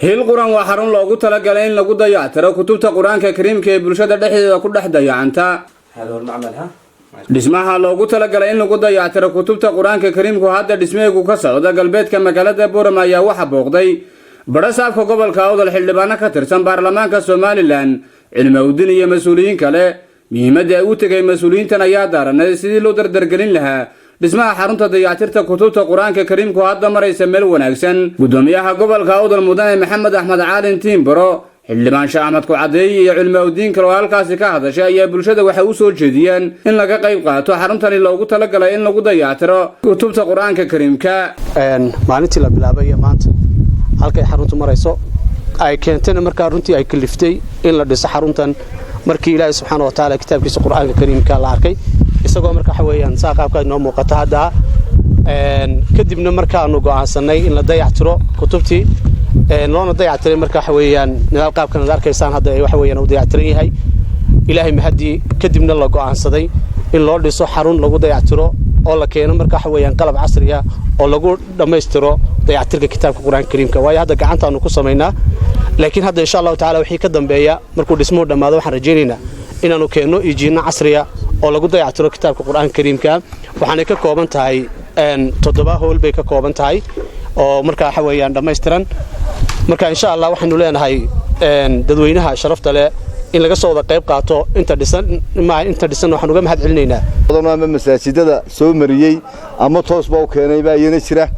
Hiil Qur-aan waa xarun loogu talagalay in lagu dayactiro kutubta Qur-aanka Kariimka ee bulshada dhexdeeda ku dhex dayacanta. Dhismaha loogu talagalay in lagu dayactiro kutubta Qur-aanka Kariimku hadda dhismeegu ka socda galbeedka magaalada Boorama ayaa waxa booqday badhasaabka gobolka Awdal, xildhibaano ka tirsan baarlamaanka Somaliland, cilmowdin iyo mas-uuliyiin kale. Muhiimadda ay u tegay mas-uuliyiintan ayaa daaranay sidii loo dardargelin lahaa dhismaha xarunta dayactirta kutubta Qur-aanka Kariimku hadda maraysa meel wanaagsan. Gudoomiyaha gobolka Awdal, mudane Maxamed Axmed Caalin Tiimbaro, xildhibaan Sheekh Axmed Kucadeeye iyo cilmowdiin kale oo halkaasi ka hadashay ayaa bulshada waxay u soo jeediyeen in laga qayb qaato xaruntani loogu talagalay in lagu dayactiro kutubta Qur-aanka Kariimka. Maalintii la bilaabay iyo maanta halkay xaruntu marayso ay keentayna markaa runtii ay kaliftay in la dhiso xaruntan, markii Ilaahay subxaana wa tacaala kitaabkiisa Qur-aanka Kariimka la arkay isagoo marka waxa weeyaan saa qaabkaa inoo muuqata hadda. Kadibna markaanu go'aansannay in la dayactiro kutubtii, loona dayactiray marka waxa weeyaan nidaam qaabkan aad arkaysaan hadda waxa weeyaan uu dayactiran yahay, Ilaahay mahadii. Kadibna la go'aansaday in loo dhiso xarun lagu dayactiro oo la keeno marka waxa weeyaan qalab casri ah oo lagu dhammaystiro dayactirka kitaabka Qur-aanka Kariimka, waayo hadda gacantaanu ku samaynaa. Laakiin hadda, insha Allahu tacala, wixii ka dambeeya markuu dhismuhu dhammaado, waxaan rajaynaynaa inaannu keenno ijiinno casriya oo lagu dayactiro kitaabka Qur-aanka Kariimka. Waxaanay ka kooban tahay 7 howl bay ka kooban tahay oo marka waxa weeyaan dhammaystiran. Marka insha Allah waxaynu leenahay dadweynaha sharafta leh in laga soo wada qayb qaato. Inta dhisan, inta dhisan waxaan uga mahad celinaynaa. Ama masaajidada soo mariyey ama toos baa u keenay baa iyana jira.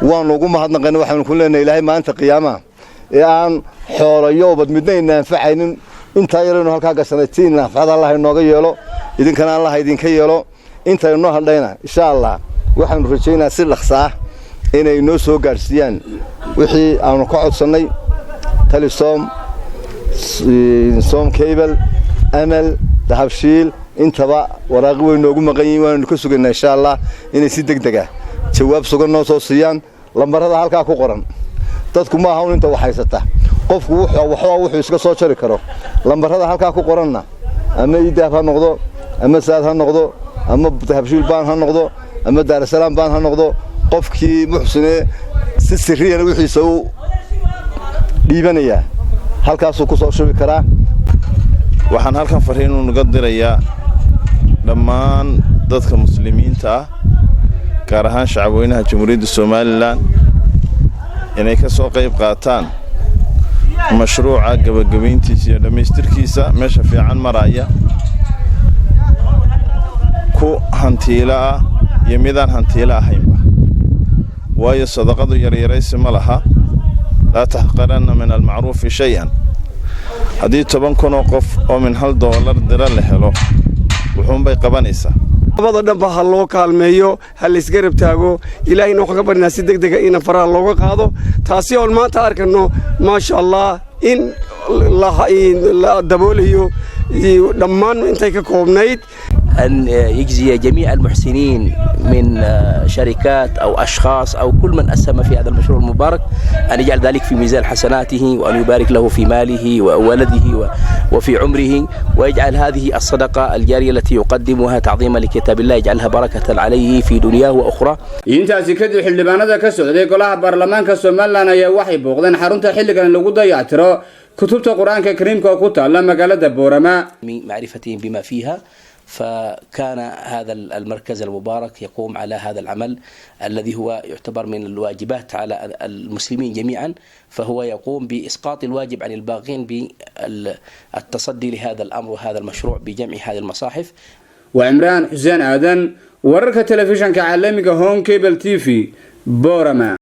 Waanu ugu mahadnaqayna. Waxaanu ku leenahay Ilaahay maanta qiyaamaha ee aan xoolayo ubad midna ina anfacaynin, intaa yaraynu halkaa gashanay tii naafacada Allah inooga yeelo, idinkana Allah idinka yeelo. Intaynu noo hadhayna, insha Allah, waxaanu rajaynaa si dhaqsa ah inay noo soo gaadhsiiyaan wixii aanu ka codsannay Telesom, Som Cable, Amal, Dahabshiil. Intaba waraaqi way noogu maqan yihiin. Waannu ka sugaynaa, insha Allah, inay si deg deg ah jawaab sugan noo soo siiyaan. Lambarada halkaa ku qoran, dadku ma aha un inta wax haysata, qofku waxba wuxuu iska soo jari karo. Lambarada halkaa ku qoranna, ama eDahab ha noqdo, ama Saad ha noqdo, ama Dahabshiil Bank ha noqdo, ama Daarasalaam Bank ha noqdo, qofkii muxsine si sirriyana wixiisa u dhiibanayaa halkaasuu ku soo shubi karaa. Waxaan halkan fariin unaga dirayaa dhammaan dadka muslimiinta ah, gaar ahaan shacabweynaha Jamhuuriyadda Somaliland, inay ka soo qayb qaataan mashruuca gebagabayntiisa iyo dhammaystirkiisa meesha fiican maraya, ku hantiilo ah iyo midaan hantiilo ahaynba, waayo sadaqadu yaryaraysi ma laha. لا تحقرن من المعروف شيئا. Haddii 10,000 oo qof oo min $1 dira la helo, wuxuunbay qabanaysaa. Labada dhanba ha loo kaalmeeyo, ha laysgarab taago. Ilaahayna waxaan ka barnaa si deg dega ina faraha looga qaado, taasi oon maanta arkano, maasha Allah, in la daboolayo dhammaan intay ka koobnayd. أن يجزي جميع المحسنين من شركات أو أشخاص أو كل من أسهم في هذا المشروع المبارك، أن يجعل ذلك في ميزان حسناته، وأن يبارك له في ماله وولده وفي عمره، ويجعل هذه الصدقة الجارية التي يقدمها تعظيما لكتاب الله يجعلها بركة عليه في دنياه وأخرى. Intaasi kadib, xildhibaanada ka socday golaha baarlamaanka Somaliland ayaa waxay booqdeen xarunta xilligan lagu dayactiro kutubta Qur-aanka Kariimka oo ku taalla magaalada Boorama. معرفتهم بما فيها، فكان هذا المركز المبارك يقوم على هذا العمل الذي هو يعتبر من الواجبات على المسلمين جميعا، فهو يقوم بإسقاط الواجب عن الباقين بالتصدي لهذا الأمر وهذا المشروع بجمع هذه المصاحف. Waa Cimraan Xuseen Aadan, wararka telefishanka caalamiga Horn Cable TV, Boorama.